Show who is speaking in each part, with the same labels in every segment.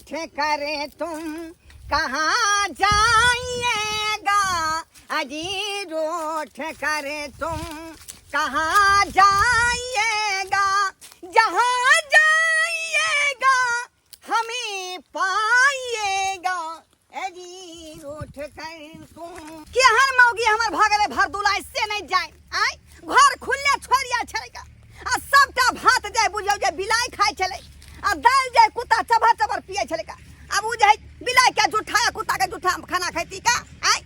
Speaker 1: रूठ करे तुम कहाँ जाइएगा, अजी रूठ करे तुम कहाँ जाइएगा, जहाँ जाइएगा हमें पाइएगा, अजी रूठ कर तुम। केहन मौगी हमर भऽ गेलै भरदुला से नहि जाय आय, घर खुलले छोड़ि आयल छलै का, आ सबटा भात जाय बुझियौ जे बिलाइ खाइ छलै, आ दालि जाय कुत्ता चबर चबर पियै छलै का। आब ओ जे बिलाइ के जुठा आ कुत्ता के जुठा खाना खैती का? आय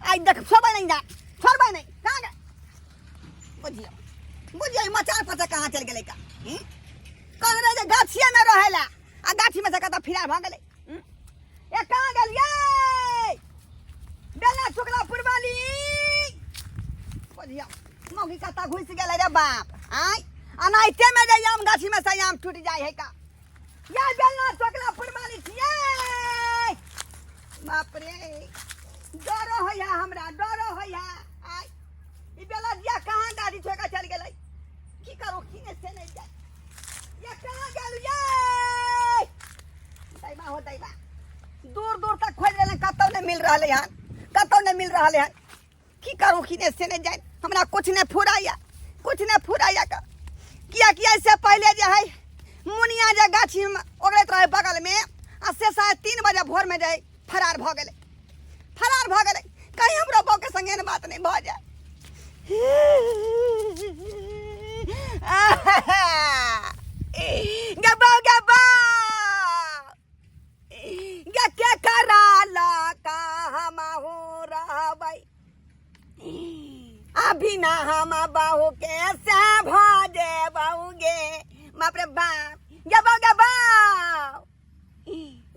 Speaker 1: आइ देख, छोड़बै नहि जाय, छोड़बै नहि। कहाँ गेल बुझियौ, बुझियौ ई मचान पर से कहाँ चलि गेलै का? कहने रहै जे गाछिए मे रहै ला, आ गाछी मे से कतऽ फिरार भऽ गेलै। ए कहाँ गेलियै बेला चुकला पुरवाली? बुझियौ मौगी कतऽ घुसि गेलै रे बाप। आय अनाहिते मे जे आम गाछी मे से आम टूटि जाइ है का? या बेलना चोकला पुरवाली छियै, बाप रे डरो होइया हमरा, डरो होइया। आय ई बेला जिया कहाँ गाड़ी छोड़ के चलि गेलै? की करू की नहि से नहि जाय। ये कहाँ गेल ये? दैबा हो दैबा, दूर दूर तक खोज लेले, कतौ नहि मिल रहलै हन, कतौ नहि मिल रहलै हन। की करू की नहि से नहि जाय, हमरा कुछ नहि फुराइया, कुछ नहि फुराइया का। किया कि ऐसे पहले जे है मुनिया जे गाछी में ओगरैत रहे बगल में, आ से 3:30 बजे भोर में जे फरार भऽ गेलै, फरार भऽ गेलै। कहीं हमरो बहू के संगे एहन बात नहि भऽ जाय। गे बहू, गे बहू, गे के करा ला हमहू रहबै अभी ना, हम बहू के से भऽ जेबहु गे। बाप रे बाप, गे बहू, गे बहू,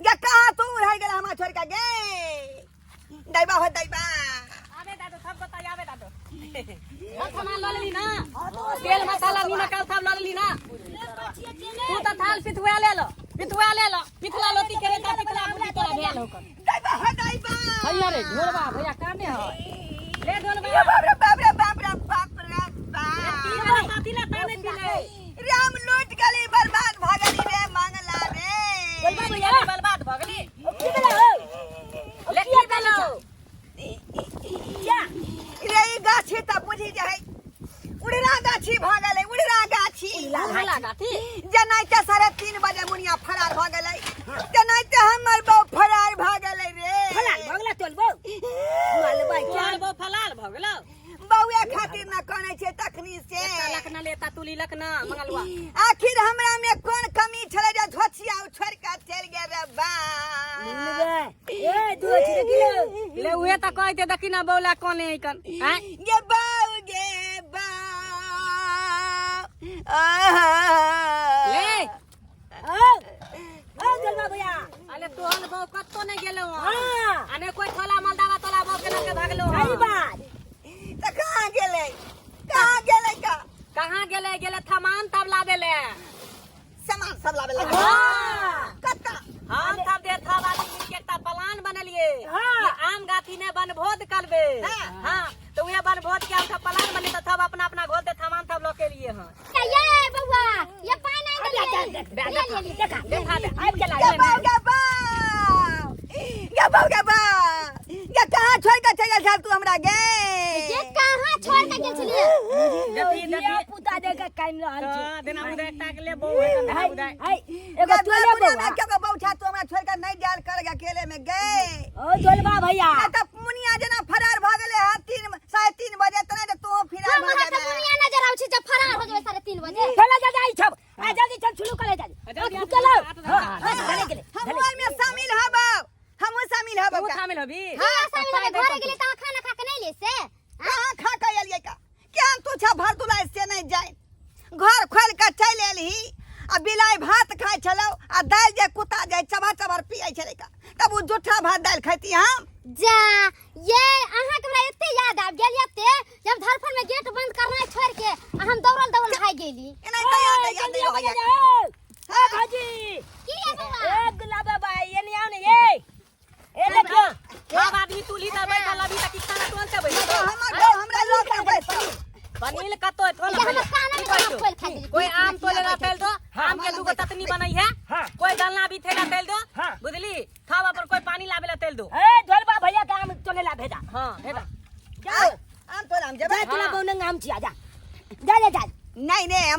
Speaker 1: गे कहाँ तू रह गेल हमरा छोड़ के गे? दैबा हो दैबा।
Speaker 2: आबे दादू, सब बताई आबे दादू। सब सामान लऽ लेली ना? तेल मसाला नीमक आल सब लऽ लेली ना? तू तऽ थाल पिथुआ ले लो, पिथुआ ले लो, पिथला लोती करे ता पिथला बुद्धि तोरा भेल होकर।
Speaker 1: दैबा हो दैबा।
Speaker 2: भैया रे ढोलबा भैया काने है रे ढोलबा।
Speaker 1: ये बाप रे बाप रे बाप रे बाप रे बाप।
Speaker 2: साथी ला ताने पीले।
Speaker 1: राम लूट गली, बर्बाद भ गली रे मंगला रे।
Speaker 2: ढोलबा भैया बर्बाद भ गेली। की भेलै हो? ले की भेलौ?
Speaker 1: रे ई गाछी तऽ बुझी जे है उड़रा गाछी भ गेलै, उड़रा गाछी।
Speaker 2: उड़रा गाछी
Speaker 1: जेनाहिते 3:30 बजे मुनिया फरार भ गेलै, तेनाहिते हमर बहू फरार भ गेलै रे।
Speaker 3: फलाल भऽ गेलै तोर बहू? मालबाई।
Speaker 2: तोहर बहू फलाल भ गेलौ?
Speaker 1: बउए खातिर न कनै छै तखनी से।
Speaker 2: एकटा लखना लेता तुली लखना मंगलवा।
Speaker 1: आखिर हमरा में कोन कमी छलै जे धोछिया छोड़ के चलि गेल रे बा?
Speaker 3: ए दू अछि रे किलो।
Speaker 2: ले उहे त कहै देखी ना बौला कोने कन आय।
Speaker 1: गे बाऊ, गे बाऊ, आहा।
Speaker 2: ले
Speaker 3: आओ आओ जलवा भैया।
Speaker 2: अरे तोहन बहू कत्तो नहीं गेलो।
Speaker 3: हाँ।
Speaker 2: अने कोई थोला मलदावा तोला बहू के लके भागलो।
Speaker 3: सही बात।
Speaker 1: त कहाँ गेलै, कहाँ गेलै का?
Speaker 2: कहाँ गेलै? गेलै थमान तब लाबे ले।
Speaker 1: सामान सब लाबे लगे?
Speaker 2: हाँ।
Speaker 1: कत्ता?
Speaker 2: हम सब दे थब आदमी मिल के एकटा प्लान बनेलिए।
Speaker 3: हाँ।
Speaker 2: कि आम गाछी में बनभोज करबे।
Speaker 1: हाँ।
Speaker 2: हाँ तो उहे बनभोज के हम सब प्लान बने त सब अपना अपना घर से थमान सब लके लिए हन।
Speaker 4: ये बउआ ये पानी नहीं देलिए। ले ले ले।
Speaker 3: देखा
Speaker 2: देखा दे।
Speaker 3: आबि गेला।
Speaker 1: गे बाऊ, गे बाऊ, गे बाऊ, गे बाऊ, गे कहाँ छोड़ के चल गेल छल तू हमरा गे?
Speaker 4: ये कहाँ छोड़ के गेल छलिए?
Speaker 2: देखी
Speaker 3: धिया
Speaker 2: देखी।
Speaker 3: पुता देख के कानि रहल छै।
Speaker 2: हाँ, देना उदय एकटा के ले बहू है देना उदय।
Speaker 3: है एगो
Speaker 1: गे
Speaker 3: तोले
Speaker 1: दुनिया में
Speaker 3: बौआ।
Speaker 1: के बहू छा, तू हमरा छोड़ के नहीं जाल कर अकेले में गे।
Speaker 3: ओ जोलबा भैया।
Speaker 1: नहीं त मुनिया जेना फरार भ गेलै हँ 3, 3:30 बजे, तने त तू फिरार भ
Speaker 4: हमरा त
Speaker 1: जेबे।
Speaker 4: दुनिया नजर आउ छै जब फरार हो जेबे 3:30 बजे।
Speaker 3: चला जा जाई छब आ जल्दी चल शुरू करे जा।
Speaker 2: जल्दी।
Speaker 3: चलो।
Speaker 2: हाथ
Speaker 3: हां बस धरे गेले।
Speaker 1: हम ओइ में शामिल हबौ, हमहूँ शामिल हबौ।
Speaker 2: तू
Speaker 1: का।
Speaker 2: शामिल होबी?
Speaker 4: हां शामिल होबे। घरे गेली त खाना खा के नहीं ले से।
Speaker 1: कहाँ खा के एलियै का? केहन तू छा भरदुला से नहीं जाय, घर खोल के चलि एलही, आ बिलाइ भात खाइ छलौ आ दालि जे कुत्ता जाय चबर चबर पियै छलै का, तब ओ जूठा भात दालि खैती हम?
Speaker 4: जा।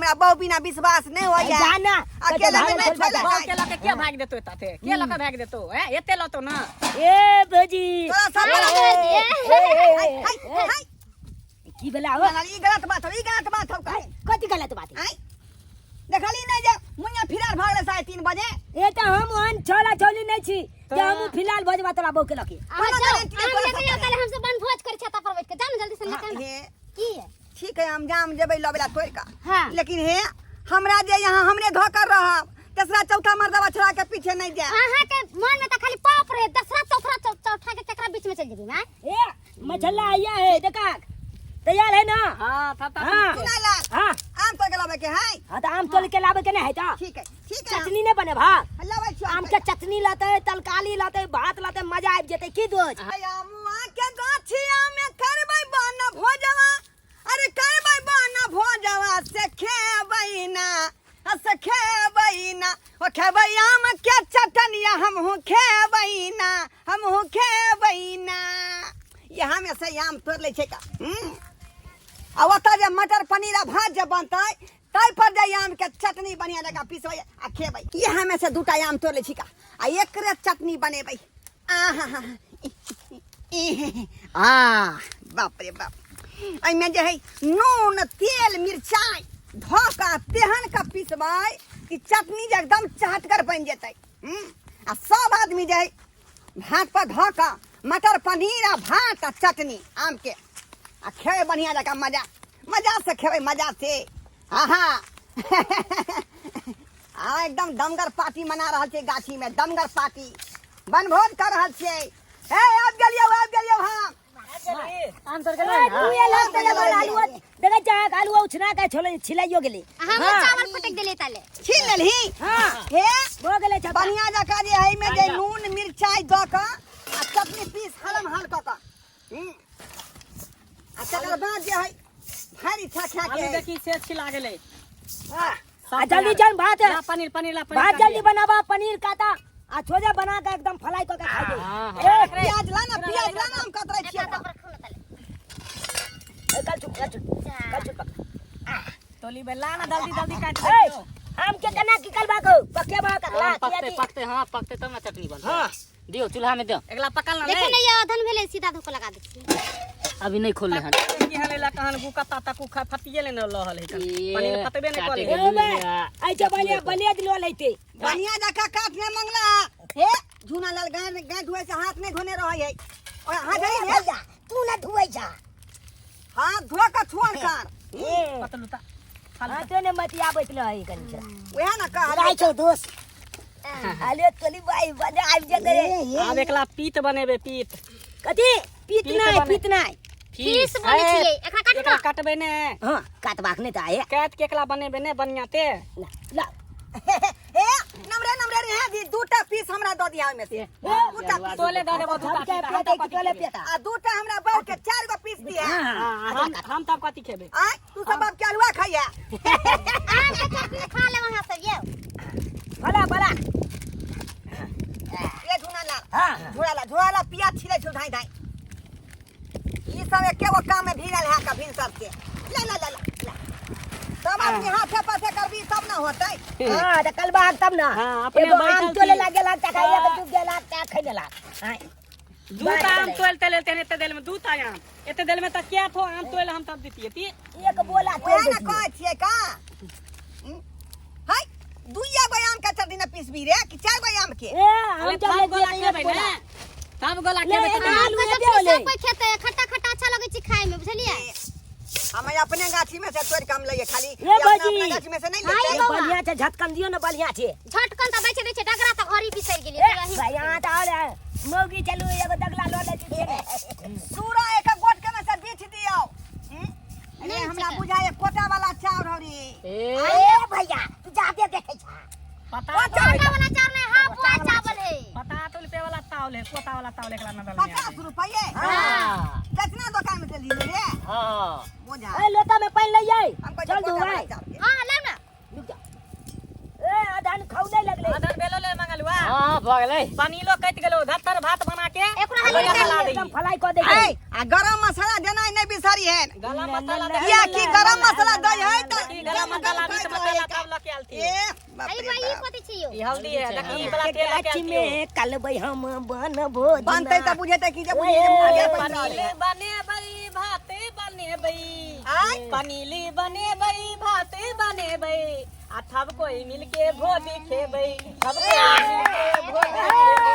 Speaker 1: हमरा बहु बिना विश्वास नहीं होइया।
Speaker 3: जाना
Speaker 1: अकेले में नहीं छोड़े
Speaker 2: बाप के लके के भाग देतो ताते के लके भाग देतो हैं एते लतो ना
Speaker 3: ए भौजी
Speaker 1: तोरा सब
Speaker 4: हाँ,
Speaker 1: बड़ा-
Speaker 4: ए,
Speaker 1: हाय, हाय, हाय।
Speaker 3: की भेला हो
Speaker 1: ई गलत बात हो, ई गलत बात हो का
Speaker 3: कथी गलत बात है?
Speaker 1: आय देखली नहीं जे मुनिया फिरार भागले 3:30 बजे।
Speaker 3: ए त हम ओहन छोला छोली नहीं छी जे हम फिलहाल भजवा तोरा बहू के लके।
Speaker 4: अहाँ
Speaker 1: कोनो
Speaker 4: जाओ,
Speaker 1: गारंटी नहीं,
Speaker 4: आम
Speaker 1: कोनो
Speaker 4: लेके
Speaker 1: सब
Speaker 4: जाओ, कल हमसे बनभोज करे छाता पर बैठ के जाओ ना जल्दी से
Speaker 1: हाँ,
Speaker 4: लेके आना।
Speaker 1: हे
Speaker 4: की है?
Speaker 1: ठीक है, हम जाम जेबै लबेला तोड़ का।
Speaker 4: हाँ।
Speaker 1: लेकिन हे हमरा जे यहाँ हमरे धोकर रहब, तेसरा चौथा मर्दवा छोड़ा के पीछे नहीं जाए।
Speaker 4: अहाँ के मन में त खाली पाप रहे, दसरा चौथरा चौथा के केकरा बीच में चल जेबी मां?
Speaker 3: ए मछला आया है देखा तैयार है ना?
Speaker 2: हां तब तब
Speaker 3: हाँ।
Speaker 1: सुना ला
Speaker 3: हां
Speaker 1: आम तोड़ के लाबे के है।
Speaker 3: हां त आम तोड़ के लाबे के नहीं है त
Speaker 1: ठीक है ठीक है,
Speaker 3: चटनी नहीं बने भा।
Speaker 1: लाबै छी
Speaker 3: आम के चटनी लाते, तरकारी लाते, भात लाते, मजा आबि जेतै की दोस्त?
Speaker 1: आमुआ के गाछिया में करबै बन भोजवा, अरे करबै बन भोजवा से खेबै ना, से खेबै ना, ओ खेबै आम के चटनिया हमहूँ खेबै ना, हमहूँ खेबै ना। यहाँ में से आम तोड़ लै छै का। आ ओतऽ जे मटर पनीर आ भात जे बनतै ताहि पर जे आम के चटनी बढ़िया जकाँ पिसबै आ खेबै। यहाँ में से दूटा आम तोड़ लै छी का आ एकरे चटनी बनेबै। आहा आ बाप रे बाप, एहिमे जे है नून तेल मिरचाइ धऽ कऽ तेहन कऽ पिसबै कि चटनी जे एकदम चहटगर बनि जेतै। आ सब आदमी जे है भात पर धऽ कऽ मटर पनीर आ भात आ चटनी आम के आ खेबै बढ़िया जकाँ मजा मजा से खेबै मजा से। आहा आ एकदम दमगर पार्टी मना रहल छै गाछी में, दमगर पार्टी बनभोज कर रहल छियै। ए आबि गेलियौ आबि गेलियौ हम।
Speaker 2: आम तोड़ के
Speaker 3: ए, तू एल हन तऽ एगो आलुआ देखै छै अहाँके आलुआ उछना के छोले छिलाइयो गेलै।
Speaker 4: हम चावल फटक देले ताले
Speaker 1: छीन लेलही।
Speaker 3: हां
Speaker 1: हे
Speaker 3: भऽ गेलै छप्पा।
Speaker 1: बढ़िया जकाँ जे है में जे नून मिरचाइ दऽ कऽ आ चटनी पीस हलम हल कऽ कऽ। आ तकर बाद जे है भारी छा खा के
Speaker 2: आलू देखी से छिला गेलै।
Speaker 3: हां आ जल्दी जन भात
Speaker 2: ला पनीर पनीर ला पनीर
Speaker 3: भात जल्दी बनाबा, पनीर काटा आ छोजा बना के एकदम फ्राई क के खाइ दे।
Speaker 2: हां
Speaker 3: ए
Speaker 1: प्याज ला ना, प्याज ला ना, हम कतरै छियै।
Speaker 4: छाता पर रखू ना ताले।
Speaker 3: ए, कल छुप कल छुप कल छुप पकड़।
Speaker 2: तोली बे ला ना जल्दी जल्दी काट
Speaker 3: ए
Speaker 2: दे।
Speaker 3: आम के केना की कलबा को पके बा ककला
Speaker 5: पकते पकते हां पकते तब ना चटनी बनतै। हां दियो चूल्हा में दियो।
Speaker 2: एकला पकल ना
Speaker 4: देखो ना ये अधन भेलै सीधा धोक लगा दै छियै।
Speaker 5: अभी नहीं खोलले हन।
Speaker 2: की हले ला कहन गु कत्ता तक उ फतिये ले न लहल है पनीर फतबे नहीं
Speaker 5: काटे
Speaker 2: कले।
Speaker 5: के
Speaker 3: ए बे ऐसे बढ़िया बलिया दिलो लेते।
Speaker 1: बढ़िया जकाँ काट ने मंगला। हे झूना लाल गाय गाय धोए से हाथ नहीं धोने रहै है। ओए हाथ धोई हे
Speaker 3: भैया तू ना धुए जा।
Speaker 1: हाथ धो के छुअन कर।
Speaker 3: ए
Speaker 2: पतलुता
Speaker 3: हाथे ने मत आबैत रहै कनी छरा।
Speaker 1: वएह ना कह
Speaker 3: राइ छौ दोस्त। अरे तोली भाई बजा आबि जेतै रे।
Speaker 2: आब एकला पीत बनेबे पीत।
Speaker 3: कथी पीत
Speaker 2: पीत
Speaker 3: नै
Speaker 2: बने।
Speaker 3: पीत नै
Speaker 4: फीस बनै छियै एकरा काटू
Speaker 2: एकरा
Speaker 4: ना।
Speaker 2: काटबे ने।
Speaker 3: हां काटबाक नै त आए
Speaker 2: काट के एकला बनेबे ने बढ़िया ते।
Speaker 3: ला ला
Speaker 1: ए नमरे नमरे रे दी दूटा पीस हमरा दऽ दिया ओहिमे से। दूटा पीस
Speaker 2: तोले दऽ देबो दूटा
Speaker 3: सबके
Speaker 2: पीस, हम
Speaker 3: पेटे
Speaker 2: तब
Speaker 3: की तोले
Speaker 2: कथी
Speaker 3: पेटा।
Speaker 1: आ दूटा हमरा बहु के 4 गो पीस दिया।
Speaker 2: खेबै? हम हम तब कथी खेबै?
Speaker 1: आय तू सब अब के हलवा खाइया।
Speaker 4: आम के चटनी खा लेब अहाँ सब यौ।
Speaker 3: भला भला
Speaker 1: ए झुना लाल
Speaker 3: हां
Speaker 1: झोला ला झोला ला प्याज छिलै छौ धाई धाई। ई सब एके गो काम में भिड़ल है कभी सबके। ला ला ला ला सब आदमी हाथे पाथे करबी तब ना होतै।
Speaker 3: हां त कलबा तब ना।
Speaker 2: हां, अपने
Speaker 3: एगो आम
Speaker 2: बैठल
Speaker 3: तोले
Speaker 2: छी।
Speaker 3: लागे लाग त खाइ एक दू गेला त खाइ गेला। हां
Speaker 2: दूटा आम तोल तले तेने एते देल में दूटा आम एते देल में त क्या थो आम तोल हम तब दितिए ती
Speaker 3: एक बोला तोल
Speaker 1: वएह ना
Speaker 3: देतियै।
Speaker 1: कहै छियै का। हाय दुइया गो आम के चटनी ना पिसबी रे कि 4 गो आम के?
Speaker 3: ए हम
Speaker 2: अरे
Speaker 3: जब
Speaker 2: तब
Speaker 3: ले
Speaker 2: गोला
Speaker 3: दिए
Speaker 2: खेबै
Speaker 3: एक बोला।
Speaker 2: ने तब गोला
Speaker 3: ले,
Speaker 2: खेबै
Speaker 3: एक
Speaker 2: तब
Speaker 4: आम
Speaker 3: आलू
Speaker 4: के
Speaker 3: एते
Speaker 4: चटनी
Speaker 3: होलै।
Speaker 4: सब कोइ खेतै, खट्टा खट्टा अच्छा लगै छै खाय में बुझलियै?
Speaker 1: हम अपने गाछी में से तोड़ के हम लइए खाली।
Speaker 3: ए
Speaker 1: अपना
Speaker 3: भौजी।
Speaker 1: अपना गाछी में से नहीं
Speaker 4: हाय
Speaker 1: लेते।
Speaker 4: बौआ।
Speaker 3: बढ़िया छै झटकन दियो ना बढ़िया छै।
Speaker 4: झटकन त बेचे दै छै डगरा त घरी बिसरि गेलियै।
Speaker 3: ए भाई यहाँ त और मौगी चलू एगो दगला ल लै छी।
Speaker 1: सूरा एक गोट के में से बीछ दियो। अरे
Speaker 4: नहीं
Speaker 1: हमरा
Speaker 4: छै।
Speaker 1: बुझाए कोटा वाला चाउर हौ रे।
Speaker 5: ए
Speaker 3: ए भैया तू जादे देखै छा।
Speaker 2: पता
Speaker 1: कोटा
Speaker 4: कोटा वाला चावल नहीं, हाँ बुआ चावल है।
Speaker 2: पता तो रुपये वाला चावल है, कोटा वाला चावल एकरा न दल
Speaker 1: 50 रुपये।
Speaker 5: हां
Speaker 1: कितना दुकान में से लिए रे?
Speaker 5: हां
Speaker 1: बोझा।
Speaker 3: ए लोटा में पानी ले आई।
Speaker 1: हम कहै
Speaker 3: चल
Speaker 1: छियै कोटा वाला
Speaker 3: धोआई।
Speaker 1: चाउर के।
Speaker 4: हाँ लाउ ना।
Speaker 3: रुक जा। ए अधन खाउ नहीं लगले।
Speaker 2: अधन बेलो ले मंगलुआ।
Speaker 5: हां भऽ गेलै।
Speaker 2: पनीलो कटि गेलो, धत्तर भात बना के
Speaker 4: एकरा हाल
Speaker 2: लोहिया
Speaker 4: निकाल
Speaker 2: चला
Speaker 3: एकदम
Speaker 2: देही।
Speaker 3: फलाई कऽ दे।
Speaker 1: ए, आ गरम मसाला देनाइ नहि बिसरी है।
Speaker 2: गरम मसाला दे।
Speaker 1: किया कि गरम मसाला दै है तऽ
Speaker 2: की गरम मसाला, मीट मसाला सब लऽ के आयल थी।
Speaker 1: ए बाप
Speaker 4: आई
Speaker 1: रे
Speaker 4: भाई, ई
Speaker 1: बाप।
Speaker 4: कथी छियो?
Speaker 2: ई हल्दी है, देखी ई वाला तेल लऽ के
Speaker 3: गाछी
Speaker 2: आयल थी।
Speaker 3: में कलबै हम बनबो।
Speaker 1: बनतै तऽ बुझेतै कि जे बुझे मुर्गे बनि रहल
Speaker 2: पनीर
Speaker 1: है।
Speaker 2: बनेबै, भात बनेबै।
Speaker 1: आय।
Speaker 2: पनीर बनेबै, भात बनेबै आ सब कोई मिलके भोज खेबै, सब कोई मिलके भोज खेबै।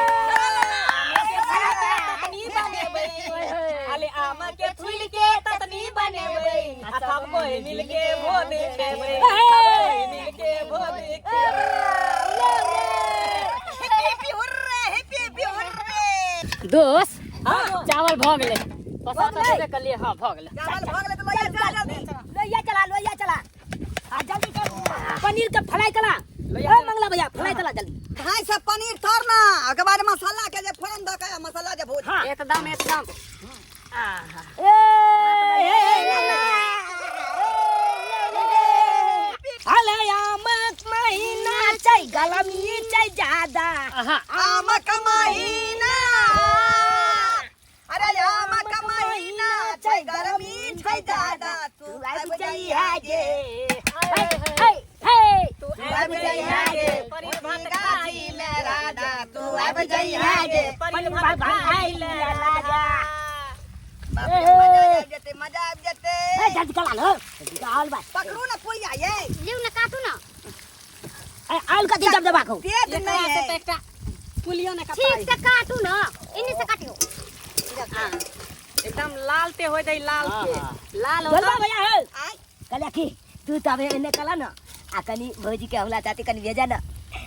Speaker 2: आम के फूल के चटनी बनेबै, अले आम के फूल के चटनी बनेबै आ सब कोई मिलके भोज खेबै, सब कोई मिलके भोज खेबै।
Speaker 1: Happy happy hurray, happy happy hurray.
Speaker 5: दोस्त, चावल भऽ गेलै, पसा तऽ देबे केलियै। हँ, भऽ गेलै।
Speaker 1: चावल भऽ गेलै तऽ लइया चला जल्दी।
Speaker 3: लोहिया चला, लोहिया चला आ जल्दी कर, पनीर के फ्राई करा। ए मंगला भैया, फ्राई करा जल्दी।
Speaker 1: खाइ से पनीर थोड़ ना, ओकर बाद मसाला के जे फोरन दऽ के मसाला जे भूज।
Speaker 3: हाँ।
Speaker 2: एकदम एकदम, आहा।
Speaker 3: ए अले आमक महीना छै, गलमी छै ज्यादा।
Speaker 5: आहा।
Speaker 1: आमक महीना, अरे आमक महीना छै, गरमी छै ज्यादा, तू आबि जइहा गे।
Speaker 3: हे हे हे।
Speaker 2: तू
Speaker 1: आबि जइहा गे।
Speaker 2: पनीर भात
Speaker 1: गाछी में राधा, तू आबि जइहा गे।
Speaker 2: पनीर भात खाइ ले राजा।
Speaker 1: बाप रे, मजा आबि जेतै, मजा आबि जेतै।
Speaker 3: ए जल्दी करा लो, जल्दी करा बा।
Speaker 1: पकड़ू ना पुलिया ये।
Speaker 4: लिउ ना, काटू ना।
Speaker 3: ए आलू कथी जब दबा को
Speaker 1: तेज
Speaker 2: एकरा
Speaker 1: नहीं
Speaker 2: से
Speaker 1: है।
Speaker 2: तऽ एकटा पुलियो ने
Speaker 4: ठीक
Speaker 2: कटाइ।
Speaker 4: से काटू ना, इन्नी से काटियो।
Speaker 2: एकदम लाल ते हो जाई, लाल
Speaker 5: हाँ,
Speaker 2: के
Speaker 5: हाँ।
Speaker 2: लाल
Speaker 3: बोलबा
Speaker 2: होता।
Speaker 3: भैया हे।
Speaker 1: आय।
Speaker 3: कहलिया की तू तबे एने कला ना आ कनी भौजी के हमरा चाहते कनी भेजा ना।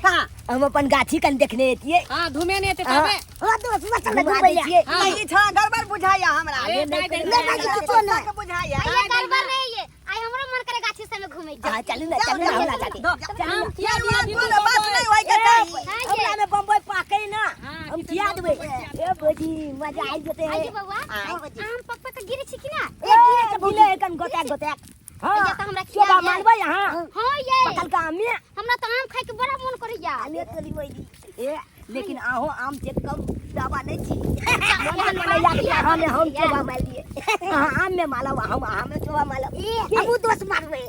Speaker 2: हाँ।
Speaker 3: हम अपन गाछी कनी देखने एतिए।
Speaker 2: हाँ, धूमे नहीं एते
Speaker 3: हाँ।
Speaker 2: तबे।
Speaker 3: हाँ दोस्त, चल घुमा दै छियै।
Speaker 2: हाँ।
Speaker 1: नहीं छा, गड़बड़ बुझाइया हमरा।
Speaker 2: अरे, नहीं, नहीं,
Speaker 3: नहीं, नहीं, किछो नहीं।
Speaker 1: के बुझाइया।
Speaker 4: आई ये गड़बड़ नहीं ये, आई हमरो मन करे गाछी से में घूमे के।
Speaker 3: हाँ, चलू ना, चलू ना हमरा चाहते।
Speaker 2: दो, आम खिया दिया
Speaker 1: यार,
Speaker 2: भी
Speaker 1: कोनो बात नहीं होय के चाही।
Speaker 4: हाँ ये।
Speaker 3: हमरा में बम्बई पाके ना।
Speaker 2: हाँ,
Speaker 3: हम
Speaker 2: किछु
Speaker 3: खिया
Speaker 2: लोग
Speaker 3: देबै।
Speaker 2: बम्बई।
Speaker 3: ए भौजी, मजा आबि जेतै।
Speaker 4: आई बउआ,
Speaker 1: आय।
Speaker 4: आम पक पक के गिरे छी कि ना?
Speaker 3: ए गिरे छै, गिरे कन गोतेक गोतेक। हाँ।
Speaker 4: भैया तऽ हमरा खिया
Speaker 3: चोबा
Speaker 4: दिया।
Speaker 3: मारबै अहाँ?
Speaker 4: हाँ ये।
Speaker 3: पकल का आम में।
Speaker 4: हमरा तऽ आम खाय के बड़ा मन करैया।
Speaker 3: आले तोरी भौजी। ए लेकिन आहो आम चेक करू, दवा नहीं छी। मन मन या कि अहाँ में हम चोबा मार लिए, अहाँ आम में मालब, हम अहाँ में चोबा मालब।
Speaker 4: ए
Speaker 3: हमहूँ दोस्त मारबै।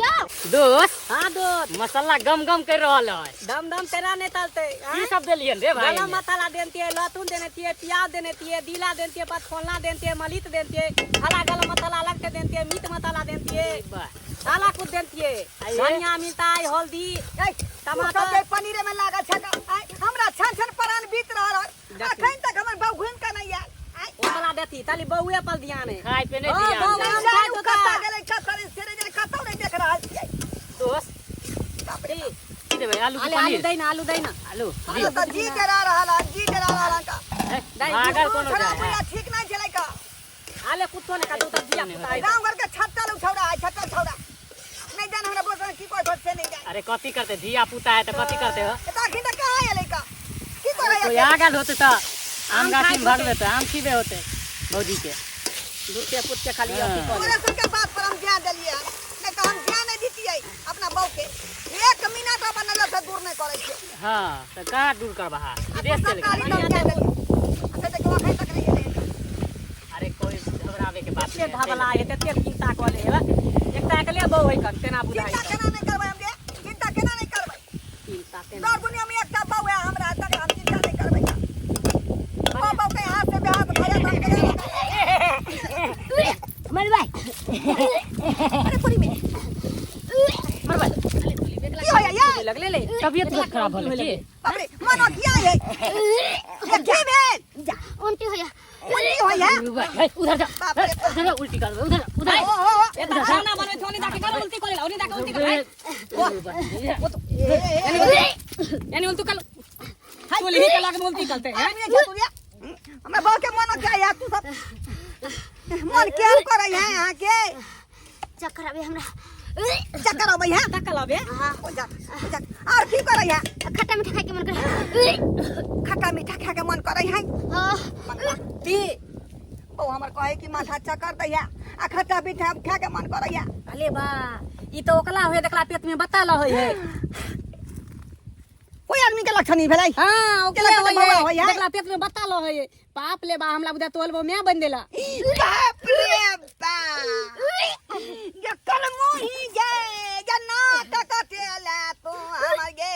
Speaker 4: यो।
Speaker 5: दोस्त।
Speaker 2: हाँ दोस्त।
Speaker 5: मसाला गम गम कर रहल है।
Speaker 2: दम दम तेरा नहीं तलते।
Speaker 5: की सब देलियन रे भाई?
Speaker 2: गरम मसाला देनतिए, लहसुन देनतिए, प्याज देनतिए, दीला देनतिए, पचफोरना देनतिए, मलित देनतिए, हला गरम मसाला अलग से देनतिए, मीट मसाला देनतिए, साला कुछ देनतिए, धनिया, मिरचाई, हल्दी,
Speaker 1: ए,
Speaker 2: टमाटर।
Speaker 1: सब जे पनीरे में लागल छै तऽ, आय, हमरा छन छन प्राण बीत रहल है। अखन तक हमर बहू घुमि के नहि आयल। आय,
Speaker 2: ओ वाला देती ताली बउए पर ध्यान है।
Speaker 5: खाय पे नहीं
Speaker 2: हाँ,
Speaker 5: ध्यान
Speaker 2: बउआ।
Speaker 5: जाए।
Speaker 2: आम खाय
Speaker 1: जानू
Speaker 2: तो
Speaker 1: कतऽ
Speaker 2: का।
Speaker 1: गेलै, कतऽ नहि, सेरे जे कतौ नहि देख रहल छियै।
Speaker 5: दोस्त।
Speaker 1: बाप रे।
Speaker 5: की देबै, आलू की
Speaker 2: आले आलू
Speaker 5: पनीर?
Speaker 2: दै ना, आलू दै ना।
Speaker 5: आलू।
Speaker 1: आलू तऽ जी डरा रहल हन, जी डरा रहल हन का।
Speaker 2: दाइ,
Speaker 5: भागल कोनो
Speaker 1: छौड़ा
Speaker 5: जाए है।
Speaker 1: बुढ़िया ठीक नहि छलै का।
Speaker 2: आले कुत्तो ने काटू तब जिया कुत्ता आइ।
Speaker 1: गाँव घर के छत्तल छौड़ा है, छत्तल छौड़ा। नहि जान हमरा बोल की कोइ से नहि जान।
Speaker 5: अरे कथी करते, धिया पुता है तऽ कथी करते हो?
Speaker 1: तऽ अखन तक कहाँ एलै का? की करै
Speaker 5: कोई आ गेल होते तऽ आम गाछी में भगबे तऽ आम खिबे होते भौजी के।
Speaker 2: दूध के पुत के खाली अथी कऽ ले।
Speaker 1: तोरे सबके बात पर हम ध्यान देलियै हन, नहि तऽ हम ध्यान नहि दितियै अपना बहू के। एक मिनट अपन नजर से दूर नहि करै छियै।
Speaker 5: हाँ, तऽ कहाँ दूर करबा, विदेश
Speaker 1: सब
Speaker 5: चल
Speaker 1: कार्य
Speaker 5: गेल।
Speaker 1: तऽ हम ध्यान देलियै। अच्छा देखियौ, अखन तक नहि एलै।
Speaker 5: अरे कोई घबरावे के बात
Speaker 2: कते
Speaker 5: नहीं।
Speaker 2: धबला है, कते चिंता कऽ ले हेबे। एकटा अकेले बहू है कन तेना बुझाइ
Speaker 1: चिंता
Speaker 2: छै।
Speaker 1: केना नहि करबै हम रे? चिंता केना नहि करबै?
Speaker 2: चिंता तेना।
Speaker 1: दर दुनिया में एकटा बहू है हमरा, तक हम चिंता नहि करबै। बहू बहू के हाथ से बेहाथ भऽ जायत, हम केना नहि करबै?
Speaker 3: मर भाई।
Speaker 1: अरे पूरी में
Speaker 5: मरबै।
Speaker 1: की होया ये?
Speaker 2: लगले ले।
Speaker 5: तबियत बहुत खराब होले की?
Speaker 1: बाप रे, मनो किया है ये? की भेल?
Speaker 3: जा।
Speaker 4: उल्टी होया।
Speaker 1: उल्टी होया?
Speaker 5: हे, उधर जा।
Speaker 1: बाप रे।
Speaker 5: उधर जा, उल्टी कर, उधर जा, उधर।
Speaker 1: ओ हो हो।
Speaker 2: ए तऽ खाना बनबै छौ, ओनी जाके कर उल्टी कऽ ले, ओनी जाके उल्टी कर।
Speaker 1: ए, ए, ए,
Speaker 2: यानी उल्टी कर। चूल्ही के लग में उल्टी करते हैं।
Speaker 1: आदमी छै तू ये? हमरा बहू के मनो किया है? तू सब मन केहन करै है अहाँ के?
Speaker 4: चक्कर आबे हमरा।
Speaker 1: चक्कर अबै है?
Speaker 2: तकल अबे।
Speaker 1: ओ जा, ओ जा। और की करै है?
Speaker 4: खट्टा मीठा खाय के मन करे।
Speaker 1: खट्टा मीठा खाय के मन करै है?
Speaker 4: हाँ।
Speaker 1: की बहू हमर कहे कि माथा चक्कर दै है आ खट्टा मीठा खाय के मन करै है।
Speaker 2: अले बा, ई तऽ ओकला होय देखला पेट में बताल होय है।
Speaker 1: कोई आदमी के लक्षण नहीं भेलै।
Speaker 2: हां, ओकरे
Speaker 1: के लक्षण
Speaker 2: होय
Speaker 1: बौआ होय
Speaker 2: है।
Speaker 1: है।
Speaker 2: देखला पेट में बत्ता लो है, पाप ले बा हमरा बुझा तोल बो मैं बन देला।
Speaker 1: बाप रे बाप, ये कल मुही गे ये नाक कटेला तो हमर गे,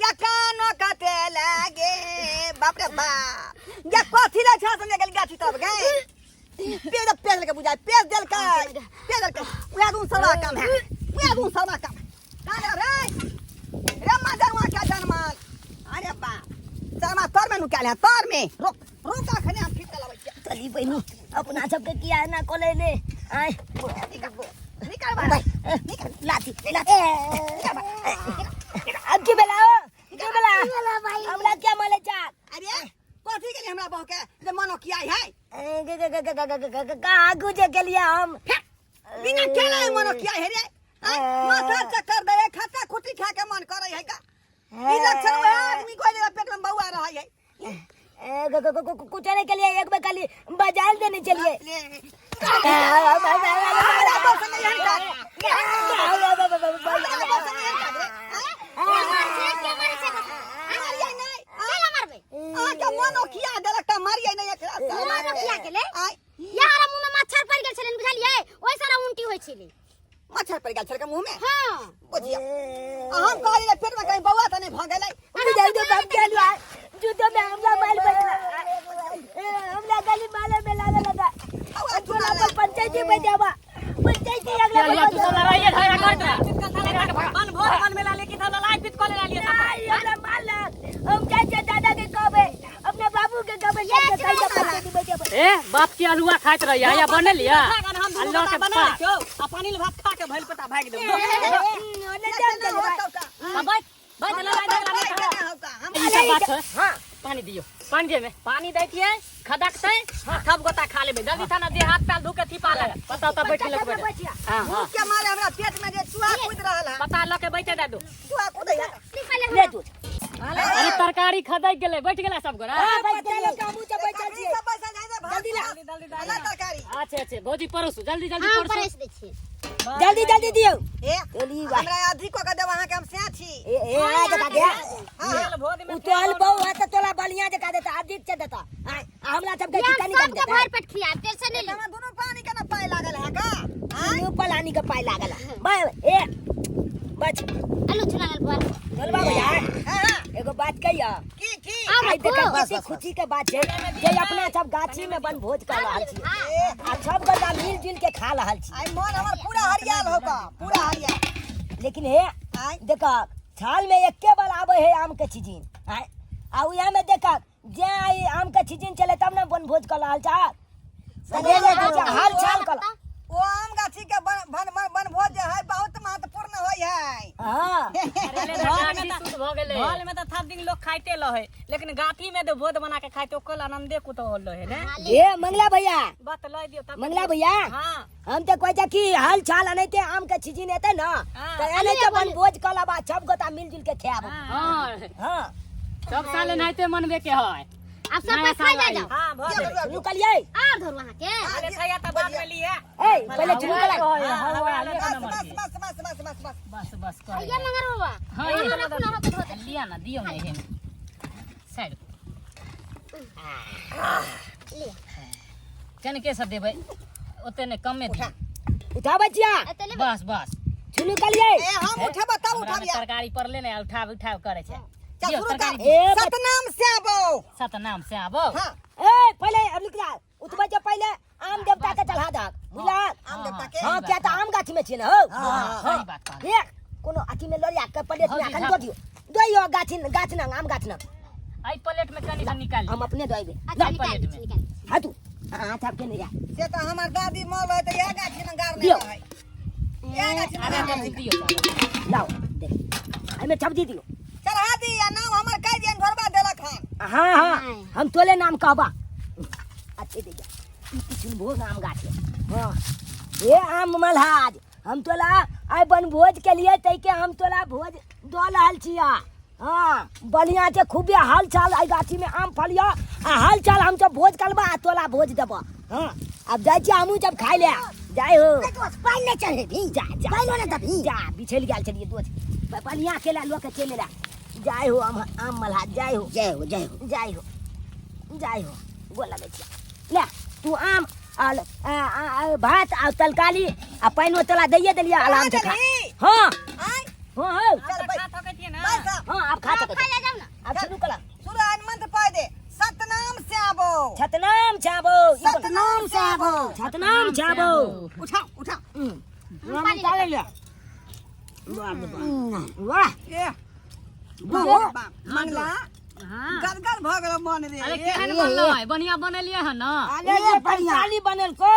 Speaker 1: ये कान कटेला गे। बाप रे बाप, ये कथी ला छा संगे गेल गाछी तरफ गे? पेड़ पेड़ के बुझाय पेड़ देलकै, पेड़ देलकै। उहे दून सरवा काम है, उहे दून सरवा काम है। कान रे रे मजरुआ के जनमल। अरे बाप, शर्मा तर में नुकायल है, तर में। रोक रोक, अखने हम ठीक चलाबै छियै।
Speaker 3: चली बहिनी, अपना सबके किया ना कोले ले आय।
Speaker 1: निकाल निकाल बाहर, निकाल।
Speaker 3: लाठी लाठी। अब की बेला हो, की बेला हमरा क्या माले चा?
Speaker 1: अरे कथी के लिए हमरा बहू के जे मनो किया है?
Speaker 3: कहाँ गुजे के लिए हम
Speaker 1: बिना केला मनो किया है रे? आय, माथा चक्कर दे, खट्टा खुटी खा के मन करे है का? ई लक्षण वह आदमी को जे पेट में बौआ रहा है।
Speaker 3: कुछ नहीं के लिए एक बार खाली बाजार देने चलिए।
Speaker 1: ले हमरा बहू संगे एहन काज, हमरा बहू संगे एहन काज रे? आय,
Speaker 4: के मारै छै, के मारै छै?
Speaker 1: मारियै नहि।
Speaker 4: केला मारबै?
Speaker 1: अहाँके मनो किया देलक तऽ मारियै नहि एकरा?
Speaker 4: मनो किया गेलै?
Speaker 1: आय,
Speaker 4: यार मुँह में मच्छर पड़ि गेल छलै, बुझलियै? ओहि सारा उल्टी होइ छलै।
Speaker 1: मच्छर पड़ि गेल छलै मुँह में?
Speaker 4: हाँ।
Speaker 1: बुझियौ, आ हम कहलियै जे पेट में कहीं बौआ तऽ नहि भऽ गेलै।
Speaker 3: बुझाइ दो बाप के लुआ जूतो में हमला मार बैठला, हमला गली माले में लावे लगा।
Speaker 1: बौआ
Speaker 3: तोला पर पंचायती में जावा, पंचायती अगला।
Speaker 5: चल तू सब लड़ाइए झगड़ा कर दे।
Speaker 2: बन भोज बन मेला लेकिन सब लड़ाई पिट को ले लिए।
Speaker 3: आई हमरा मार लग, हम जाय छै दादा के कहबे, अपने बाबू के कहबे, सब के कहि पंचायती में जाबे।
Speaker 5: ए बाप के अलुआ खाइत रहिया या बनल या
Speaker 2: हम दुनू
Speaker 5: अल्लाह के
Speaker 2: गोटा बना
Speaker 5: पास।
Speaker 2: छियौ आ पानी ले भात खा के भइल पेटा भागि देब।
Speaker 3: ओने जान के
Speaker 2: आ बैठ बैठ, लड़ाई झगड़ा नहि कर।
Speaker 5: ई सब बात है।
Speaker 3: हां।
Speaker 5: पानी दियो, पानी दे में।
Speaker 2: पानी दै छियै, खदकतै सब गोटा खा लेबै जल्दी था ना, देह हाथ पैर धो के थीपा लगा
Speaker 5: पता उता बैठ लग बैठ। हां हां।
Speaker 1: के मारे हमरा पेट में जे चूहा कूद रहल है।
Speaker 2: पता लऽ के बैठे दे दो।
Speaker 1: चूहा कूदै है।
Speaker 3: ले दूध।
Speaker 5: अरे तरकारी खदक गेलै, बैठ गेला सब गोरा।
Speaker 3: बच्चा लोग कामू से बैठल छियै।
Speaker 1: सब पैसा जाय दे, भात
Speaker 3: जल्दी ला।
Speaker 1: अला तरकारी।
Speaker 5: अच्छा अच्छा, भौजी परोसू जल्दी जल्दी।
Speaker 4: हम
Speaker 5: परोसू।
Speaker 4: परसि दै छियै।
Speaker 3: जल्दी जल्दी दियौ।
Speaker 1: ए
Speaker 3: चली बा।
Speaker 1: हमरा अधिक कऽ देब अहाँके, हम सएह छी।
Speaker 3: ए ए आ जका गया।
Speaker 2: तेल भोज में
Speaker 3: उ तोहल बहु है त तोला बलिया जका देता, अधिक से देता। आय, आ हमरा सबके
Speaker 4: यार
Speaker 3: कनी कम
Speaker 4: सबके
Speaker 3: देता।
Speaker 4: भरि पेट खियाब, टेंशन नहि लिअ।
Speaker 1: हमरा दुनू पानी के ना पाइ लागल है का?
Speaker 3: दुनू पलानी के पाइ लागल है। बा ए बच।
Speaker 4: आलू चुना लेल बोल।
Speaker 3: बोलबा भैया।
Speaker 1: हाँ।
Speaker 3: एगो बात कहिया।
Speaker 1: की की?
Speaker 4: आब
Speaker 3: आइ
Speaker 4: रखू।
Speaker 3: देखा कते खुशी के बात छै जे अपना सब गाछी में बनभोज कर रहल छी आ सब गोटा मिल जुल के खा रहल छी।
Speaker 1: आइ मन हमर पूरा हरियाल हो का, पूरा हरियाल।
Speaker 3: लेकिन हे
Speaker 1: आय
Speaker 3: देख, साल में एके बार आबे है आम के सीजन। आय, आ उहे में देख जे आई आम के सीजन चले तब ने बनभोज कर रहल छा। हाल चाल कर।
Speaker 1: ओ आम गाछी के बन बन बनभोज जे है बहुत महत्वपूर्ण होय है।
Speaker 3: हां।
Speaker 2: अरे
Speaker 5: गाछी शुद्ध भऽ गेलै।
Speaker 2: हॉल में तऽ सब दिन लोग खाइते रहे, लेकिन गाछी में जो भोज बना के खाइते ओकर आनंदे कुछ और रहे ने।
Speaker 3: ए मंगला भैया।
Speaker 2: बत लय दियौ तब।
Speaker 3: मंगला भैया।
Speaker 2: हां।
Speaker 3: हम तो कहै छै कि हाल चाल अनैते आम के सीजन एते न
Speaker 2: हाँ।
Speaker 3: त एनैते बनभोज कऽ लेबा, सब गोटा मिल जुल के खायब।
Speaker 5: हां।
Speaker 3: हां।
Speaker 5: सब साल एनाहिते मनबे के है।
Speaker 4: आब सब कोइ खाइ जाइ जाउ।
Speaker 2: हां, भऽ गेलै।
Speaker 3: शुरू कलियै।
Speaker 4: आर धरू अहाँके।
Speaker 2: अरे खैया तऽ बाद में लिए।
Speaker 3: ए पहिले शुरू कला।
Speaker 1: बस बस बस बस बस बस बस।
Speaker 5: बस बस कर।
Speaker 4: ये मंगर बाबा।
Speaker 5: हां।
Speaker 4: अहाँ रखू ना, अहाँके धो देब।
Speaker 5: लिया ना, दियो ना एहन साइड।
Speaker 4: लिअ।
Speaker 5: कनके से देबै, ओते ने कमे दियौ।
Speaker 3: उठा बचिया।
Speaker 4: एते लेबै।
Speaker 5: बस बस।
Speaker 3: शुरू कलियै।
Speaker 1: ए हम उठेबा तब
Speaker 5: हमरा में
Speaker 1: उठाबिया।
Speaker 5: तरकारी पड़ले ने, उठाव उठाव करे छै।
Speaker 1: चल
Speaker 5: दियौ
Speaker 1: शुरू कर।
Speaker 5: तरकारी दियौ।
Speaker 3: ए
Speaker 1: सतनाम से आबो।
Speaker 5: सतनाम से आबो।
Speaker 1: हां।
Speaker 3: ए पहिले अब रुक जा, उठबै जे पहिले आम देवता के चढ़ा दहक, बुझलहक?
Speaker 1: आम देवता के।
Speaker 3: हां, किया त आम गाछी में छियै ने हौ।
Speaker 5: हां, सही बात कहलियै।
Speaker 3: एक कोनो अथी में लड़िया के प्लेट में
Speaker 5: भौजी,
Speaker 3: अखन
Speaker 5: झाप।
Speaker 3: दऽ दियौ, दइयो गाछी गाछ नंग, आम गाछ नंग।
Speaker 5: एहि प्लेट में कनी सा निकाल।
Speaker 3: हम अपने दइबै।
Speaker 4: अच्छा, निकालि दै छी, निकालि दै छी।
Speaker 3: हां, तू हाथ आपके नहीं जा।
Speaker 1: से तऽ हमर दादी मर रहे तऽ इएह गाछी में गाड़ने
Speaker 3: दियौ।
Speaker 1: रहै, इएह गाछी में
Speaker 5: आधा
Speaker 1: गाड़ने
Speaker 5: चम्मच
Speaker 1: रहै।
Speaker 5: दियौ।
Speaker 3: लाओ देख, एहिमे सब्जी दियौ।
Speaker 1: चढ़ा दी आ नाम हमर कहि दियनि, घरबा देलक हन।
Speaker 3: हाँ हाँ, हम तोले नाम कहबा। अच्छे दे जा, ई किशुनभोग आम गाछ है। हाँ, ये आम मल्हाज हम तोला आइ बनभोज के लिए तैके हम तोला भोज दऽ रहल छिया। हाँ, बढ़िया छै, खूबे हाल चाल एहि गाछी में आम फलिया आ हाल चाल हम सब भोज करबा आ तोला भोज देबा। हाँ, अब जाइ छियै हमहूँ सब खाइ ले जाइ हो।
Speaker 4: दोस्त, पानि नहि चढ़ेबही?
Speaker 3: जा जा।
Speaker 4: पानिओ नहि देबही?
Speaker 3: जा, बिछैल गेल छलियै दोस्त, बढ़िया केला लऽ के चलि एला। जय हो आम आम मल्हार जय हो
Speaker 1: जय हो जय हो
Speaker 3: जय हो जय हो गोर लगै छी ले तू आम आ आ, आ, भात आ तरकारी आ पानिओ तोरा दैये देलियै आराम से खा हाँ
Speaker 1: आय
Speaker 3: हाँ हौ
Speaker 1: चल
Speaker 2: खा सकै छियै ना
Speaker 1: बैठ जा।
Speaker 3: हाँ आब खा सकै
Speaker 4: खा
Speaker 3: छी
Speaker 4: ले जाओ ना
Speaker 3: आब शुरू करा
Speaker 1: सूरज मंत्र पढ़ दे सतनाम से आबो
Speaker 3: छतनाम छाबो
Speaker 1: सतनाम से आबो
Speaker 3: छतनाम छाबो
Speaker 1: उठाओ उठाओ
Speaker 4: पानी ले
Speaker 3: वाह
Speaker 1: ए बाप मंगला
Speaker 2: हाँ
Speaker 1: गदगद भऽ गेलो मन रे
Speaker 2: अरे केहन बनलै बढ़िया बनेलियै हन ना
Speaker 3: अरे जे तरकारी बनल को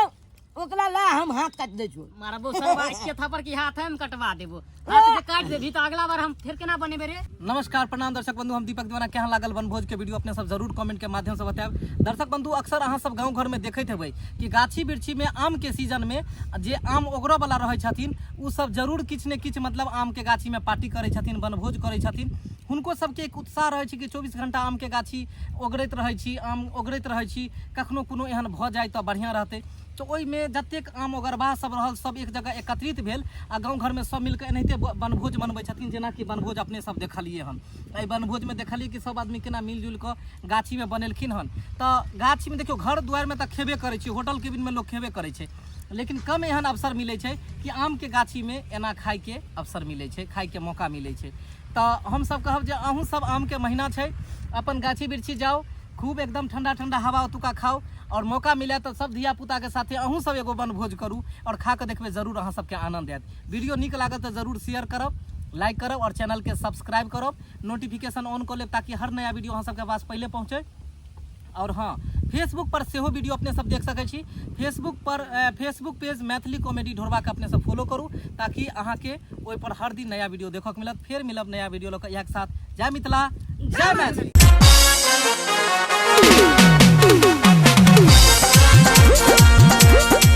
Speaker 3: ओकरा ला हम हाथ काट दै छौ
Speaker 2: मारबो सरवा के थप्पड़ की हाथ हम कटवा देबो हाथ जे काट देबी तो अगला बार हम फिर केना बनेबे रे।
Speaker 6: नमस्कार, प्रणाम दर्शक बंधु, हम दीपक दीवाना। केहन लागल वनभोज के वीडियो अपने सब जरूर कमेंट के माध्यम से बतायब। दर्शक बंधु, अक्सर अहाँ सब गाँव घर में देखैत हेबै कि गाछी वृक्षी में आम के सीजन में जे आम ओगरऽ वाला रहै छथिन ओ सब जरूर किछु ने किछु मतलब आम के गाछी में पार्टी करै छथिन, वनभोज करै छथिन। हुनको सबके एक उत्साह रहै छै कि 24 घंटा आम के गाछी ओगरैत रहै छी, आम ओगरैत रहै छी, कखनो कोनो एहन भऽ जाय तऽ बढ़िआँ रहतै। तऽ ओहिमे जतेक आम ओगरबाह सब रहल सब एक जगह एकत्रित भेल आ गाँव घरमे सब मिलके एनाहिते वनभोज मनबै छथिन, जेनाकि वनभोज अपने सब देखलियै हन। एहि वनभोजमे देखलियै कि सब आदमी केना मिलजुलि कऽ गाछीमे बनेलखिन हन। तऽ गाछीमे देखियौ, घर दुआरिमे तऽ खेबे करै छै, होटल केबिनमे लोक खेबे करै छै, लेकिन कम एहन अवसर मिलै छै कि आमके गाछीमे एना खाइके अवसर मिलै छै, खाइके मौका मिलै छै। तऽ हमसब कहब जे अहूँ सब आमके महीना छै, अपन गाछी वृक्षी जाउ, खूब एकदम ठंडा ठंडा हवा ओतुका खाउ और मौका मिले तऽ सब धिया पुता के साथे अहूँ सब एगो वनभोज करू और खा के देखबै, जरूर अहाँ सबके आनंद आयत। वीडियो नीक लागत तऽ जरूर शेयर करब, लाइक करब और चैनल के सब्सक्राइब करब, नोटिफिकेशन ऑन कऽ लेब ताकि हर नया वीडियो अहाँ सबके पास पहिले पहुँचे। और हाँ, फेसबुक पर सेहो वीडियो अपने सब देख सकै छी। फेसबुक पर फेसबुक पेज मैथिली कॉमेडी ढोरबा के अपने सब फॉलो करू ताकि अहाँके ओहि पर हर दिन नया वीडियो देखऽ के मिलत। फेर मिलब नया वीडियो लऽ कऽ, इएह के साथ जय मिथिला, जय मैथिली।